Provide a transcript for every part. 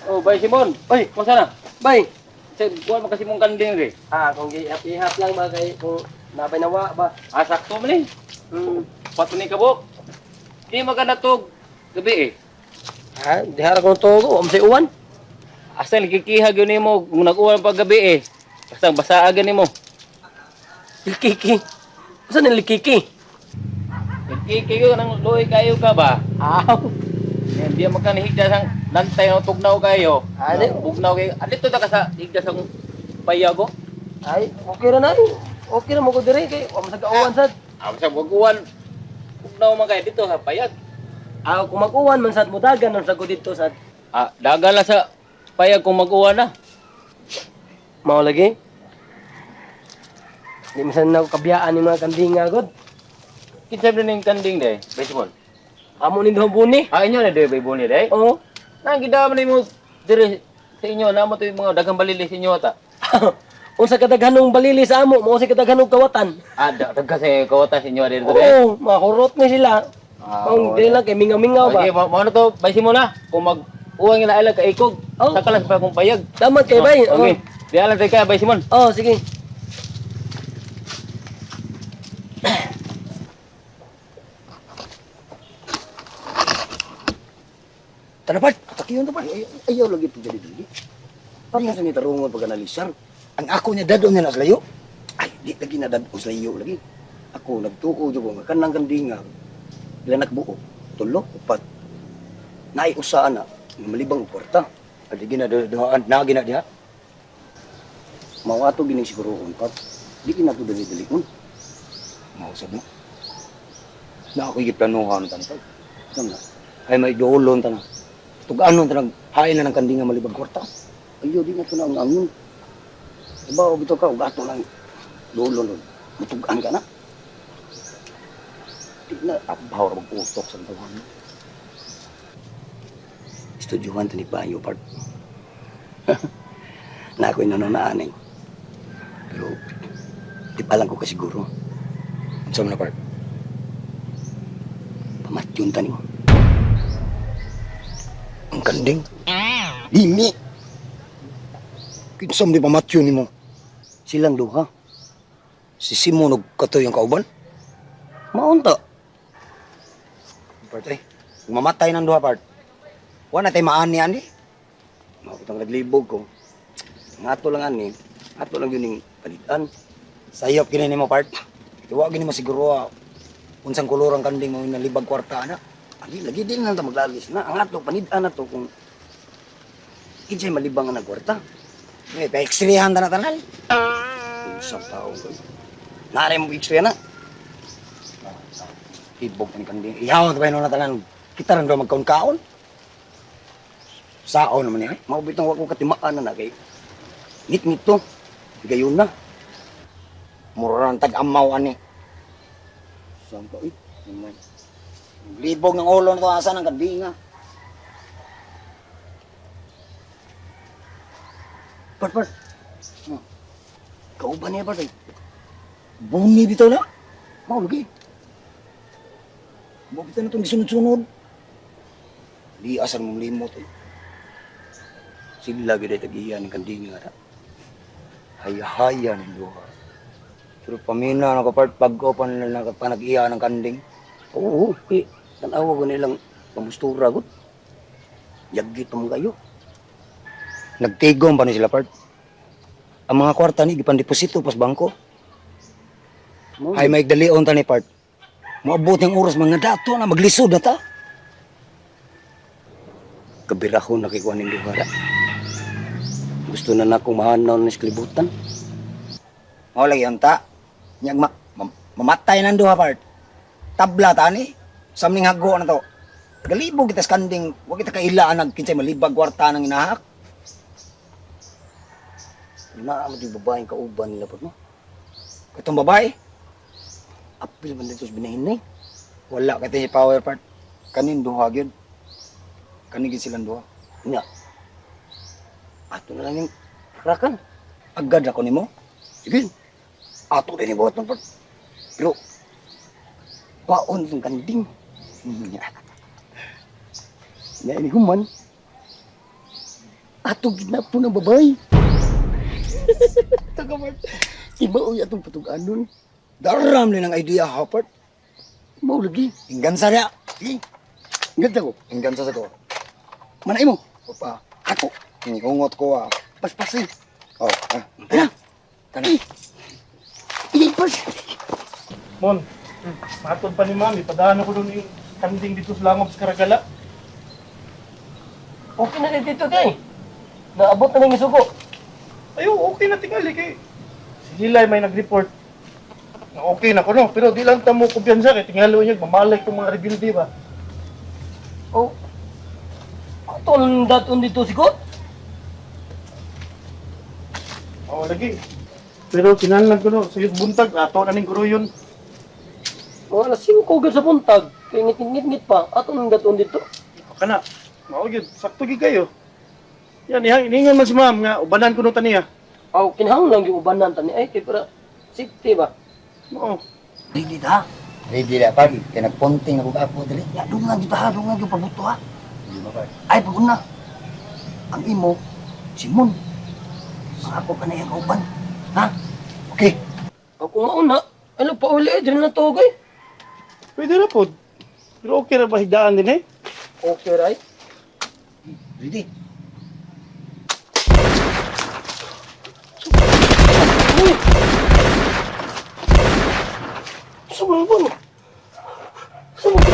Oh, bay Simon. Oy, Kumusta na? Bay. Sa kuan man kasi mong kanding re. Ah, kung gihap-ihap lang ba kay kung nabay nawa ba. Ah, sakto man eh. Pato ni kabok. Di maganda to gabi eh. Ah, dihara ko to, am say uwan. Asa nagkikihag yun nimo kung nag-uwan pa gabi eh. Basta basaagan nimo. Likiki. Usa ni likiki? Nagkiki yun ang luoy kayo ka ba? Aw. Yan, di man ka nahigda sang lantay ng tugnaw kayo. Ah, di. Bugnaw kayo. Ah, dito ta ka sa higda sa payago. Ay, okay ra na. Eh. Okay ra mo ko diri kay wa man sa kauwan sad. Ah, basta wag-uwan. Bugnaw man kayo dito sa payag. Ah, kung mag-uwan man sad mo dagan man sad ko dito sad. Ah, dagan lang sa payag kung mag-uwan na. Mao lagi. Di man sad na kabiyaan ni mga kandinga god. Kinsa ba ning kanding day? Bay Simon. Amo ni duha buni. Ah, inyo na day bay buni day. Oo. Nang gidama nimo dire sa inyo na mo to yung mga daghang balili sa inyo ata. Unsa kadaghanong balili sa amo, mao sa kadaghanong kawatan. Ah, daghan sa kawatan sa inyo dire dire. Oo, mahurot ni sila. Ah, Ang dili lang kay mingaw-mingaw ba. Okay, mo na to, bay Simon na. Kung mag uwan nga na ilag kaikog, Oh. saka lang sa kung payag. Damat kay bay. Oh, okay. Di alam tayo kaya, bay Simon. Oh, sige. Tara part, atakiyon to part. Ay, ayaw lagi ito dali dali. Parang sa ni tarungon pag analisar. Ang ako niya dadon niya na sa layo. Ay, di lagi na dadon sa layo lagi. Ako nagtuo jud ko nga kanang kandinga. Ila nagbuo. Tulo, upat. Naay usa ana, nga malibang og kwarta. Adi gina duhaan na gina diha. Mao ato gining siguroon pat. Di gina to dali-dalikon. Mao sad na. Na ako'y giplanuhan tan pag. Ano na? Ay may duolon tan. Tug-anon tan hain na ng kanding nga malibag kwarta. Ayaw di na to na ang angon. Diba, o bitaw ka, ug ato lang duolon ron. Mutugan ka na. Di na, Abaw ra mag-utok sa tawan. Estudyohan ta ni Bayo part. Na ako'y nanonaan eh. Pero, di pa lang ko kasiguro. Unsa man na part? Pamatyon ta nimo. Ang kanding. Dini. Kinsa man di pamatyo nimo? Silang duha. Si Simon og katoy ang kauban? Maunta. Part ay. Kung mamatay ng duha part. Wa na tay maani ani. Mao kitang naglibog ko. Ang ato lang ani, ato lang yun yung palitan. Sayop kini nimo part. Wa gini masiguro ah, unsang kolor ang kanding mo nalibag kwarta ana. Agi, lagi din lang ta maglalis na. Ang ato, panidan na to kung kinsay malibang nga nagkwarta. Eh, pa-x-rayhan ta na tanan. Usap tao ko. Naray mo x-ray na. Tibog ni kanding. Ihaw ta pa na tanan. Kita ran daw magkaon-kaon. Saon naman niya. Eh. Mao bitong wa ko katimaan na na kay ngit-ngit to. Gayon na. Mura ng tag-amaw ani. Saan ka, eh? Naman. Libog ng ulo na to asa ng kanding ah. Part, part. Oh. Kauban niya, part, eh. Buni bitaw na. Mao lagi. Mo bitaw na itong gisunod-sunod. Di asan mong limot eh. Sila gyud ay tag-iya ng kanding nga. Haya-haya ng duha. Pero pamina na kapart pag-o pa nila nag-iya ng kanding. Oo, eh. Tanawa ko nilang pamustura gud. Yagit pa mo kayo. Nagtigom pa ni sila part. Ang mga kwarta ni gipandeposito pas bangko. Mao Ay may dalion ta ni part. Moabot ng oras mga dato na maglisod na ta. Kabirahon na kay kuan ning duha ra. Gusto na na akong mahanaw ng kalibutan. Mao lagi unta. Nyag mamatay nang duha part. Tabla ta ni. Samning hago na to. Galibog kita sa kanding, wa kita kailaan nag kinsay malibag kwarta nang inahak. Naa mo yung babaeng kauban nila part no. Katong babae, Apil man dito sa binahinay. wala kay si power part. Kanin duha gyud. Kanin gyud silang duha. Nya. Ato na lang yung rakan. Agad ako nimo. Sige. Ato din ibuhat ng part. Pero, paon itong kanding. Nya ini human. Atong gidnap po ng babay. Taga part. Timaoy atong patuganon. Daram ni ng idea ha part. Mao lagi. Inggansa niya. Sige. Inggansa ko. Inggansa sa ko. Manay mo. Opa. Ako. Iniungot ko ah. Paspasin. Oh, ah. Tara. Tara. Iya, pas. Mon, matod pa ni Mami, padaan ako doon yung kanding dito sa langob sa Karagala. Okay na rin dito kay. Naabot na ning isugo. Ayo, okay na tingali kay. Si Hilay may nag-report. Na okay na ko no, pero di lang ta mo kumpiyansa kay tingalo niya mamalay kong mga rebelde ba. Oh. Ato lang daton dito sigot. Oo, lagi. Pero kinahanglan ko no, sa buntag ato na ning guro yun. Mga alas 5 gud sa buntag. Kay ngit-ngit pa. Ato lang daton dito. Kana, mao gyud, sakto gyud kayo. Yan, ihang iningan man si ma'am nga ubanan ko no taniya. Aw, kinahanglan gyud ubanan tani ay kay para safety ba. Oo. Ready ta? Ready na pag. Kaya nagponting ako ako dali. Ya, dungan dito ha, dungan yung pabuto ha. Di ba pag? Ay, paguna. Ang imo, Simon. Ang ako ka na yung kauban. Ha? Okay. Ako mauna. Ano pa uli eh, diri na to gay. Pwede na po. Pero okay ra ba higdaan din eh? Okay right. Ready? Uy! Sa mga ba? Sa mga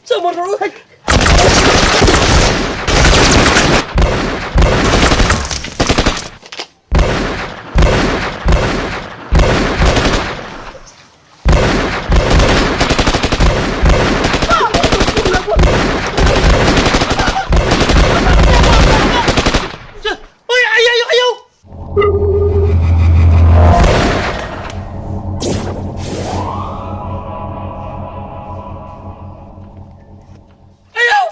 Sa mga Uy, ay, ay, ayaw! Ayaw!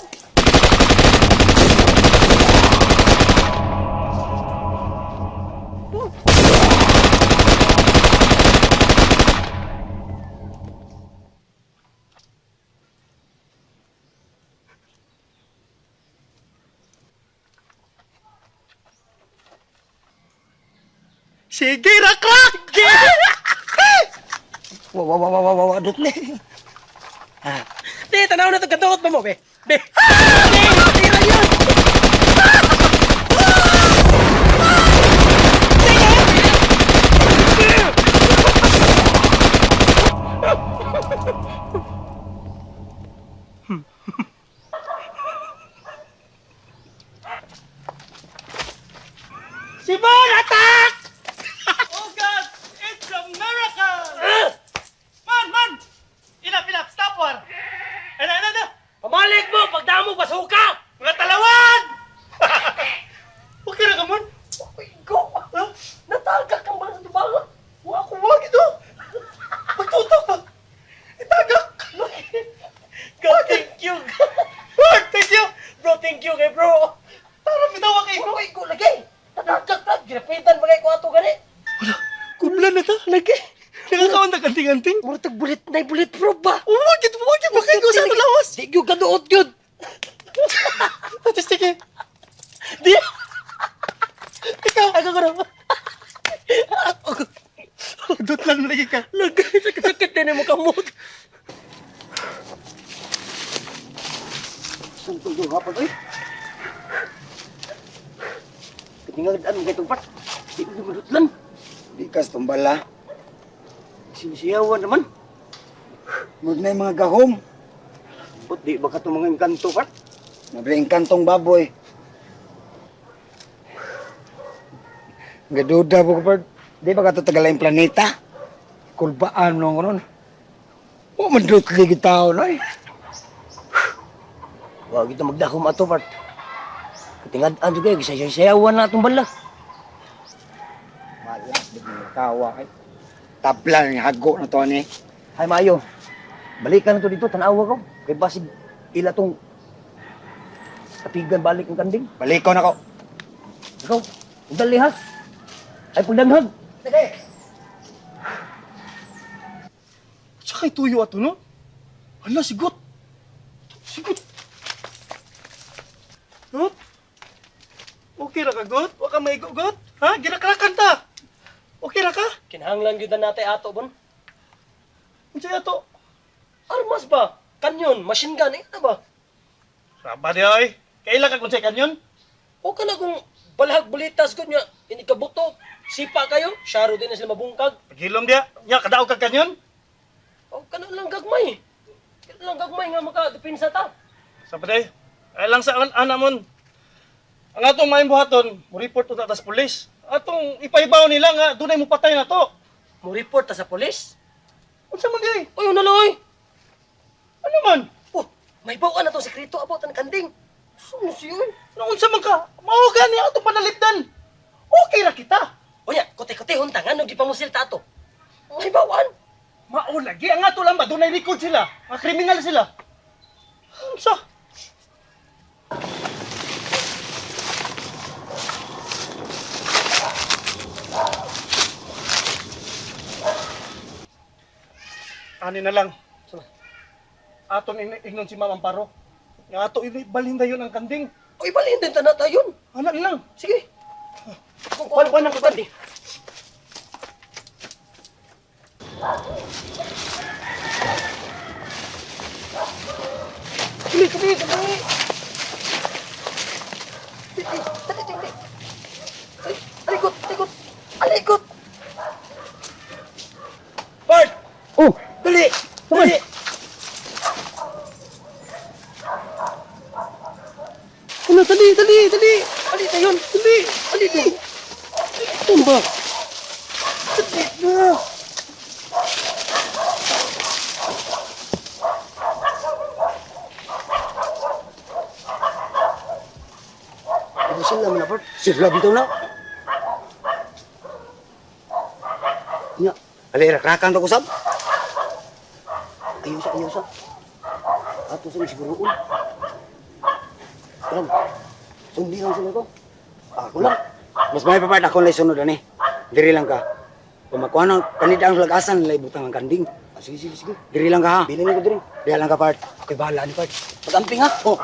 Sige, rakrak! Wa wa wa wa wa wa dutle. Di, tanaw na ito. Katuot ba mo, be? Be! Be! Tira yun! Simon, attack! Oh God, it's a miracle! Man, man! Ilap, ilap, stop war! Ano, ano, ano? Pamalik mo! Pagdamo, basuka! Mga talawan! Okay na ka, man? Uy, go! Natagak kang ba sa dubangan? Wa ako, wag ito! Pagtutok pa! Itagak! Go, thank you! Lord, thank you! Bro, thank you kay bro! Tara, pinawa kay Bro, ko lagi! Tatagak na! Ginapitan ba kay ko ato gani? Kublan na ta. Lagi! Nakakaon na kanting-anting. Murag bulit na bulit bro ba? Wag ito, wag ito! Bakit ko sa ito lawas? Di gyud kaduot gyud! Ate, sige. Di! Ikaw! Ako ko na. Dot lang lagi ka. Lagi, sakit-sakit din mo kamot. Saan to yung hapon oy? Katingal ang kay tungpat. Di ko madutlan. Di kas tumbal ha. Sinisiyawan naman. Murag na yung mga gahom. But di ba ka itong mga engkanto pat? Mabre kantong baboy. Gaduda po ko part. Di ba ka tatagala yung planeta? Kulbaan mo ko nun. O man dutli kita no eh. Wag ito magdahom ato part. Katingad ang juga gisayawan na atong bala. Malas di mo kawa ay. Tabla ni hago na to ni. Hay maayo. Balikan na to dito tan-awa ko. Kay basig ila tong kapigan balik ang kanding. Baliko na ko. Ikaw, dali ha. Ay pagdanghag. Sige. Tsaka tuyo ato, no? Hala, sigot. Sigot. Gut? Okay ra ka, Gut? Wa ka maigo, Gut? Ha? Ginakrakan ta. Okay ra ka? Kinahanglan gyud na natay ato bon. Unsa ato? Armas ba? Kanyon, machine gun, eh, ano ba? Raba di oy. Kaila ka kung sa kanyon? O ka na kung balahag bulitas gud nga ini kabuto, sipa kayo, syaro din na sila mabungkag. Pagilom diya. Nya kadaog ka kanyon? O kana lang gagmay. Kana lang gagmay nga makadepensa ta. Sa pa Ay lang sa ana mon. Ang atong maayong buhaton, mo report to tas pulis. Atong ipahibaw nila nga dunay mo patay na to. Mo report ta sa polis. Unsa man di? Uy, unalo oy. Ano man? Oh, may bawaan na to sekreto about ang kanding. Sino siya oy? Ano unsa man ka? Mao gani atong panalipdan. Okay ra kita. Unya, kote-kote hunta nga no gipamusil ta ato. May bawaan. Mao lagi ang ato lang ba dunay record sila. Mga kriminal sila. Unsa? Ani na lang. Atong ingnon si Ma'am Amparo. Nga ato ibalhin dayon ang kanding. Uy, balhin din ta na tayon. Ana na lang. Sige. Kuan kuan ang kanding. Dali, dali, dali. Dali, dali, dali. Ay, alikot, alikot, alikot. Part! Oh, Dali! Dali! Ano, dali, dali, dali. Ali tayon, dali, ali dali. Tumba. Dali na. Ano sila man na part? Sila bitaw na. Nya, Ali, rakrakan to kusab. ayaw sa, ayaw sa. Ato sa siguroon. Lang. Sundi lang sila ko. Ako lang. Mas may pa part ako lang sunod ani. Diri lang ka. Kung makuha ng kanida ang lagasan nila ibutang ang kanding. Ah, sige, sige, sige. Diri lang ka ha. Bilin ko diri. Diri lang ka part. Ako'y bahala ni part. Pag-amping ha. Oh.